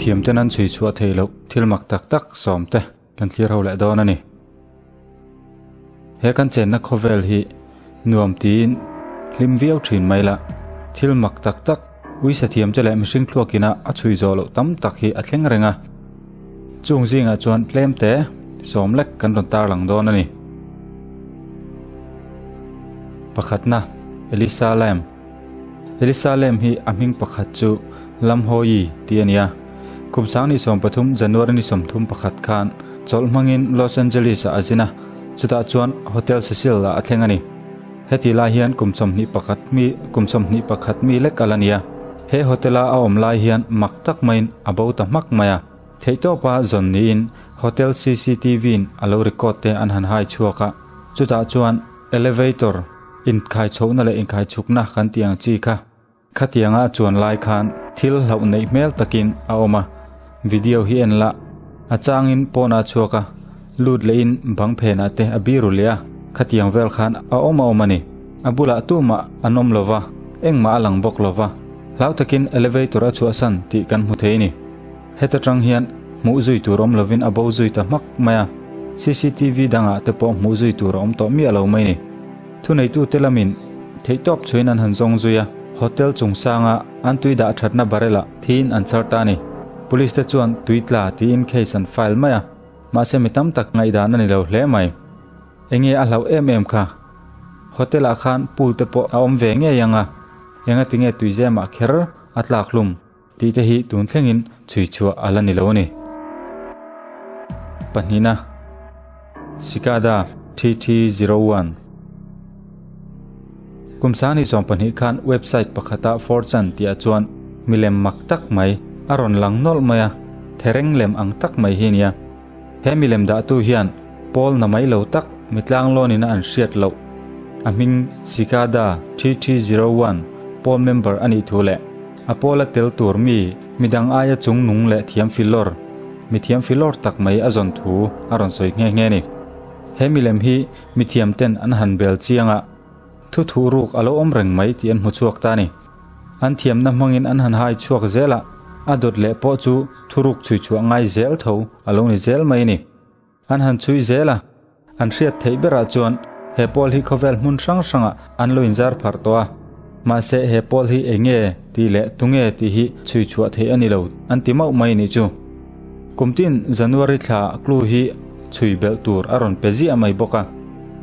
Thiam ten an chhui chhuah theih loh thil mak tak tak sawm te kan thlir ho leh dawn a ni. He kan chenna khawvel hi nuam tiin hlim viau thin mai la, thil mak tak tak uisa thiam te leh mihring thluakina a chhui zawh loh tam tak hi a thleng reng a. Chung zingah chuan tlem te sawm lek kan rawn tarlang dawn a ni. Pakhatna, Elisa Lam. Elisa Lam hi a hming pakhat chu Lam Ho Yi tih a ni a. Kum 2013 January ni 31 khan chawlh hmangin Los Angeles ah a zin a, chutah chuan Hotel Cecil ah a thleng a ni. Heti lai hian kum 21 mi kum 21 mi lek a la ni a. He hotel a a awm lai hian mak tak maiin a bo ta hmak mai a. Theihtawpa zawn niin hotel CCTV in a lo record te an han hai chhuak a, chutah chuan elevator inkhai chhohna leh inkhai chhukna kan tih ang chi kha khatianga a chuan lai khan thil hlauh neih hmel takin a awm a, video hi en la a changin pawnah a chhuak a, lut lehin bang phenah te a biru leh a, khatiang vel khan a awm a awm a ni. A bulah tumah an awm lova, engmah a lang bawk lova, hlau takin elevator a chhuahsan tih kan hmu thei a ni. Heta tang hian hmuh zui tur awm lovin a bo zui ta hmak mai a, CCTV dangah te pawh hmuh zui tur a awm tawh miah lo mai ni. Thuneitute lamin theihtawp chhuin an han zawng zui a, hotel chungchanga an tui dah thatna barrel-ah thiin an char ta a ni. Police te chuan tui tla tiin case an file mai a, mahse mi tam tak ngaihdan a ni lo hle mai. Enge a hlauh em em kha? Hotel-ah khan pool te pawh a awm ve ngei ang a, engatinge tuizemah kher a tlak hlum? Tih te hi tun thlengin chhui chhuah a la ni lo a ni. Pahnihna, Cicada TT01 Kum 2020 khan website pakhata 4chan tihah chuan milem mak tak mai a rawn lang nawlh mai a, thereng lem ang tak mai hi a nia. He milem dahtu hian pawl na mai lo tak mitlang lawnin a an hriat loh a hming Cicada TT01 pawl member a nih thu leh a pawla tel tur mi midang aia chung nung leh thiam filawr mi thiam filawr tak mai a zawn thu a rawn sawi nghe nghe a ni. He milem hi mithiam ten an han bel chiang a, thu thuh ruk a lo awm reng mai tih an hmu chhuak ta a ni. An thiamna hmangin an han hai chhuak zel a, a dawt leh pawh chu thuruk chhui chhuah ngai zel tho a lo ni zel mai a ni. An han chhui zel a, an hriat theih berah chuan he pawl hi khawvel hmun hrang hrangah an lo inzar pharh tawh a, mahse he pawl hi eng nge tih leh tunge tih hi chhui chhuah theih a ni lo an ti mauh mai a nih chu. Kum tin January thla clue hi chhui belh tur a rawn pe ziah mai bawk a.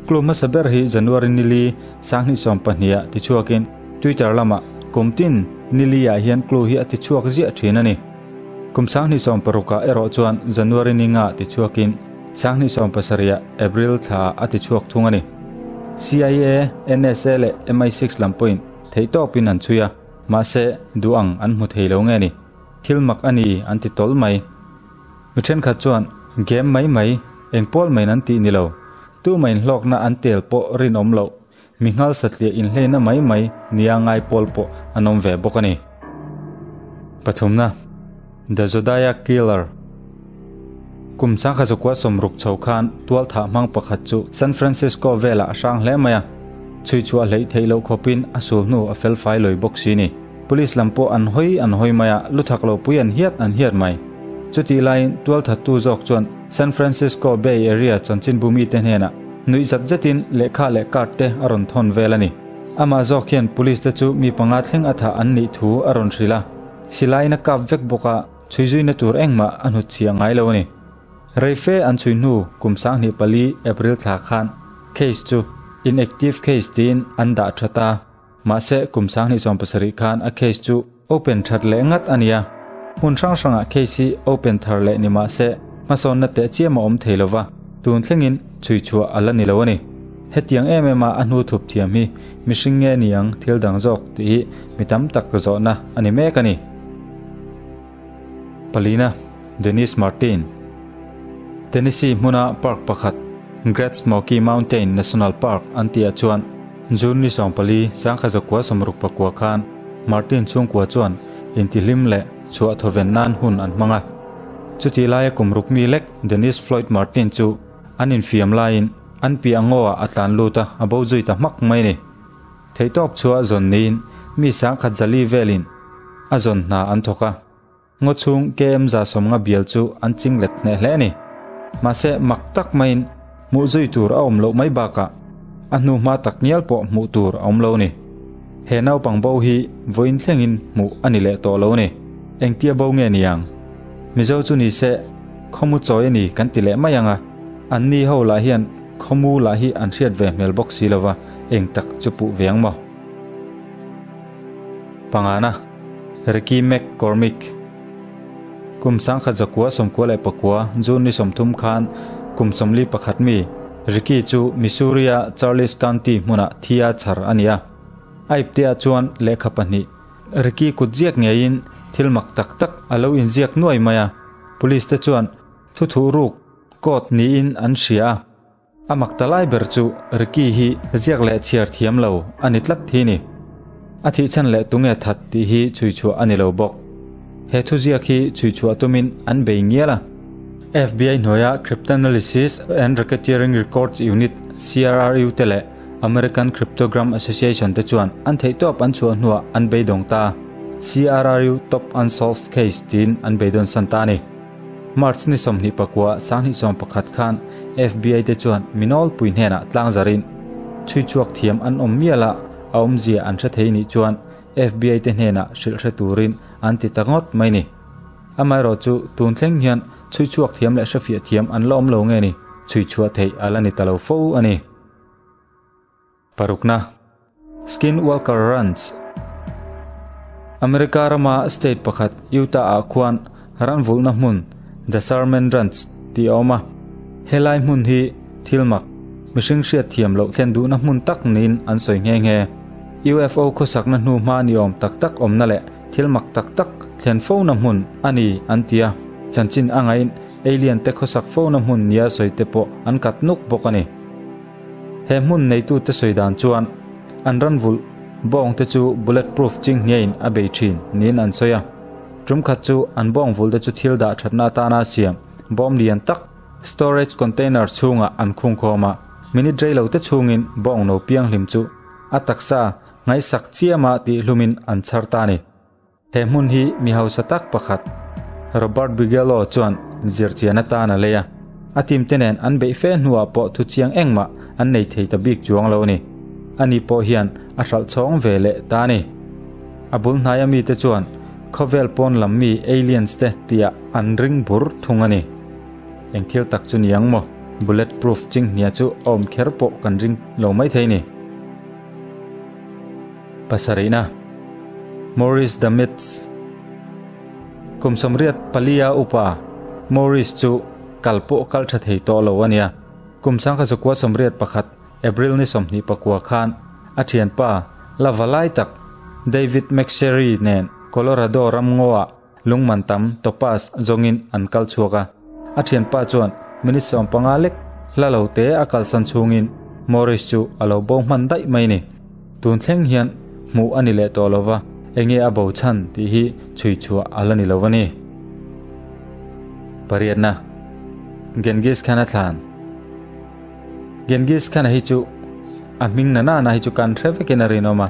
Clue hmasa ber hi January nili 2020 ah tichhuakin Twitter lamah kum tin nili ah hian clue hi a tichhuak ziah thin a ni. Kum 2016 ah erawh chuan January ni nga tichhuakin 2017 ah April thla ah a tichhuak thung a ni. CIA, NSA leh MI6 lam pawhin theihtawpin an chhui a, mahse duh ang an hmu thei lo nge ni. Thil mak a ni an ti tawl mai. Mi thenkhat chuan game mai mai, eng pawl maiin an tih ni lo, tumahin hlawkna an tel pawh rinawm loh. Mi nghal satliah inhleina mai mai nia ngai pawl pawh an awm ve bawk a ni. Pathumna, The Zodiac Killer Kum 1960 chho khan tualthah hmang pakhat chu San Francisco velah a hrang hle mai a, chhui chhuah hleih theih loh khawpin a sul hnu a fel fai lawi bawk si ni. Police lam pawh an hawi an hawi mai a, lu thak lo pui an hiat an hiat mai. Chutih laiin tualthattu zawk chuan San Francisco Bay Area chanchinbu mite hnenah nuih zat zetin lehkha leh card te a rawn thawn vel a ni. Amah zawk hian police te chu mi panga thleng a thah an nih thu a rawn hrilh a, silaiin a kap vek bawk a, chhui zuina tur engmah a hnutchhiah ngai lo a ni. Reife an chhui hnu kum 2004 April thla khan case chu inactive case tiin an dah tha ta. Mahse, kum 2017 khan a case chu open that leh ngat a nia. Hmun hrang hrangah case hi open thar leh ni mahse, hmasawnna teh chiam a awm thei lova, tun thlengin chhui chhuah a la ni lo a ni. Hetiang em em a a hnu thup thiam hi mihring nge ni ang thil dang zawk tih hi mi tam tak zawhna a ni mek a ni. Palina, Dennis Martin. Tennessee hmuna park pakhat, Great Smoky Mountain National Park an tihah chuan June ni 14, 1969 khan Martin chhungkua chuan intihlim leh chhuah thawven nan hun an hmang a. Chutih laia kum ruk mi lek Dennis Floyd Martin chu an infiam laiin an piah ngaw-ah a tlan lut a, a bo zui ta hmak mai a ni. Theihtawp chhuah zawn niin mi 1,400 velin a zawn hna an thawk a. Ngaw chhung KM 150 bial chu an ching let hneh hle a ni. Mahse, mak tak maiin hmuh zui tur a awm loh mai bakah a hnu hma tak ngial pawh hmuh tur a awm lo a ni. He naupang bo hi vawiin thlengin hmuh a ni leh tawh lo a ni. Engtia bo nge ni ang? Mizo chu ni se, khawmu chawi a ni kan ti leh mai ang a, anni ho lah hian khawmu lah hi an hriat ve hmel bawk si lova, eng tak chu puh ve ang maw? Pangana, Ricky McCormick. Kum 1994 June ni 30 khan kum 41 mi Ricky chu Missouri-a Charles County hmunah thia chhar a ni a. A ipteah chuan lehkha pahnih Ricky kut ziak ngeiin thil mak tak tak a lo inziak nuai mai a, police te chuan thu thuh ruk code niin an hria a. A mak ta lai ber chu Ricky hi ziak leh chhiar thiam lo a ni tlat hi ni. A thih chhan leh tunge that tih hi chhui chhuah a ni lo bawk. He thu ziak hi chhui chhuah tumin an bei ngial a. FBI hnuaia Cryptanalysis and Racketeering Records Unit, CRRU, te leh American Cryptogram Association te chuan an theihtawp an chhuah hnuah an beidawng ta. CRRU Top Unsolved Case tiin an beidawnsan ta a ni. March ni 24, 2011 khan FBI te chuan mi nawlpui hnenah tlang zarin chhui chhuak thiam an awm mial a, a awmzia an hre thei nih chuan FBI te hnenah hrilh hre turin an ti ta ngawt mai ni. Amaherawh chu tun thleng hian chhui chhuak thiam leh hrefiah thiam an la awm lo nge ni, chhui chhuah theih a la ni ta lo fo a ni. Parukna, Skinwalker Ranch, America rama state pakhat Utah-ah khuan ran vulhna hmun The Sherman Ranch tih a awm a. Helai hmun hi thil mak, mihring hriat thiam loh thlen duhna hmun tak niin an sawi nghe nghe. UFO khawsakna hnu hma ni awm tak tak awmna leh thil mak tak tak thlen fona hmun a ni an ti a, chanchin a ngaiin alien te khawsak fona hmun nia sawi te pawh an kat nuk bawk a ni. He hmun neitute sawi dan chuan an ran vulh bawng te chu bullet proof ching ngeiin a bei thin niin an sawi a. Tum khat chu an bawng vulh te chu thil dah thatna atana siam bawm lian tak storage container chhungah an khung khawm a, minute rei lo te chhungin bawng no pianghlim chu a taksa ngaihsak chiama tihhlumin an chhar ta a ni. He hmun hi mi hausa tak pakhat, Robert Bigelow chuan zirchian atan a lei a. A team te nen an beih fe hnuah pawh thu chiang engmah an nei thei ta bik chuang lo a ni. Ani pawh hian a hralh chhawng ve leh ta a ni. A bul hnaia mite chuan khawvel pawn lam mi aliens te tihah an ring bur thung a ni. Eng thil tak chu ni ang maw? Bullet proof chinghnia chu a awm kher pawh kan ring lo maithei ni. Pasarihna, Maurice Damitz Kum 84 a upa Maurice chu kal pawh kal tha thei tawh lo a nia. Kum 1981 April ni 29 khan a thianpa la va lai tak David McSherry nen Colorado ramngaw-ah Lungman tam Topaz zawngin an kal chhuak a, a thianpa chuan minute 15 lek hla lo te a kalsan chhungin Morris chu a lo bo hman daih mai ni. Tun thleng hian hmuh a ni leh tawh lo va, enge a bo chhan tih hi chhui chhuah a la ni lo a ni. Pariatna, Genghis Khan a thlan. Genghis Khan-a hi chu a hming na nana hi chu kan hre vekin a rinawm a,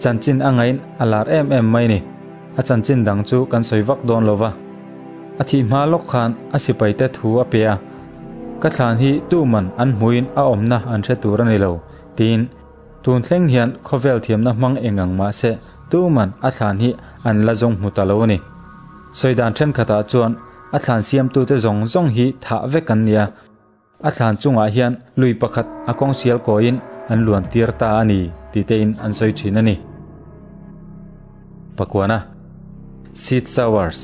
chanchin a ngain a lar em em mai ni. A chanchin dang chu kan sawi vak dawn lo va. A thih hma lawk khan a sipaite thu a pe a, Ka thlan hi tuman an hmuin a awmna an hre tur a ni lo, tiin tun thleng hian khawvel thiamna hmang eng ang mah se tuman a thlan hi an la zawng hmu ta lo a ni. Sawi dan thenkhatah chuan a thlan siamtute zawng zawng hi thah vek an ni a, A thlan chungah hian lui pakhat a kawng sial kawiin an luan tir ta a ni tih tein an sawi thin a ni. Pakuana, Seed Sowers,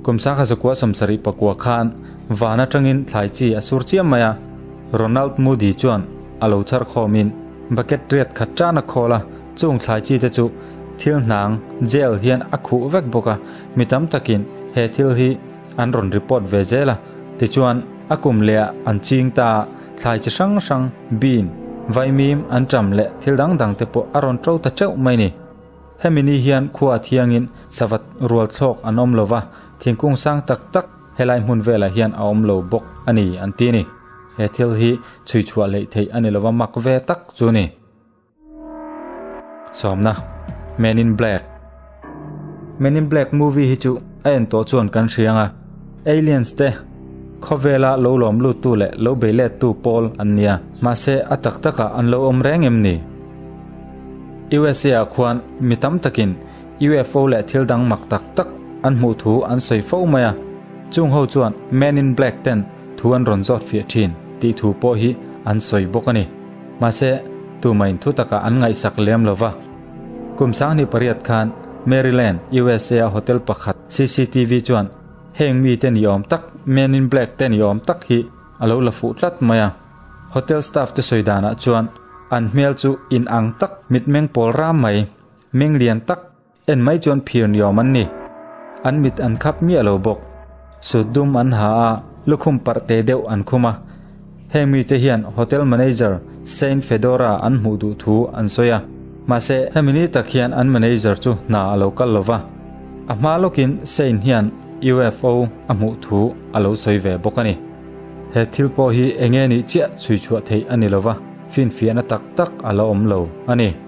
Kum 1979 khan van atangin thlai chi a sur chiam mai a, Ronald Moody chuan a lo char khawmin bucket riat khat tan a khawl a, chung thlai chi te chu thil hnang, gel, hian a khuh vek bawk a, mi tam takin he thil hi an rawn report ve zel a, tichuan a kum leh ah an ching ta a, thlai chi hrang hrang, bean, vaimim, anṭam leh thil dang dang te pawh a rawn ṭo ta ṭeuh mai ni. Hemi ni hian khua a thiangin savat rual thlawk an awm lo va, thingkung sang tak tak helai hmun velah hian a awm lo bawk a ni an ti a ni. He thil hi chhui chhuah hleih theih a ni lo va, mak ve tak chu ni. Sawmna, Men in Black. Men in Black movie hi chu a en tawh chuan kan hria anga, aliens te khawvela lo lawm lut tu leh lo bei let tu pawl an nia, mahse a tak takah an lo awm reng em ni? USA ah khuan mi tam takin UFO leh thil dang mak tak tak an hmuh thu an sawi fo mai a, chung ho chuan Men in Black ten thu an rawn zawt fiah thin tih thu pawh hi an sawi bawk a ni. Mahse, tumahin thu takah an ngaihsak lem lo va. Kum 2008 khan Maryland, USA a hotel pakhat CCTV chuan heng mite ni awm tak, Men in Black te ni awm tak hi a lo la fuh tlat mai a. Hotel staff te sawi danah chuan an hmel chu in ang tak, mitmeng pawl ram mai, meng lian tak, En mai chuan phir ni awm an ni. An mit an khap miah lo bawk. Sut dum an ha a, lukhum parh te deuh an khum a. Heng mite hian hotel manager Saint Fedora an hmuh duh thu an sawi a. Mahse, hemi ni tak hian an manager chu hna a lo kal lo va. A hma lawkin Saint hian UFO a hmuh thu a lo sawi ve bawk a ni. He thil pawh hi enge nih chiah chhui chhuah theih a ni lo va, finfiahna tak tak a la awm lo a ni.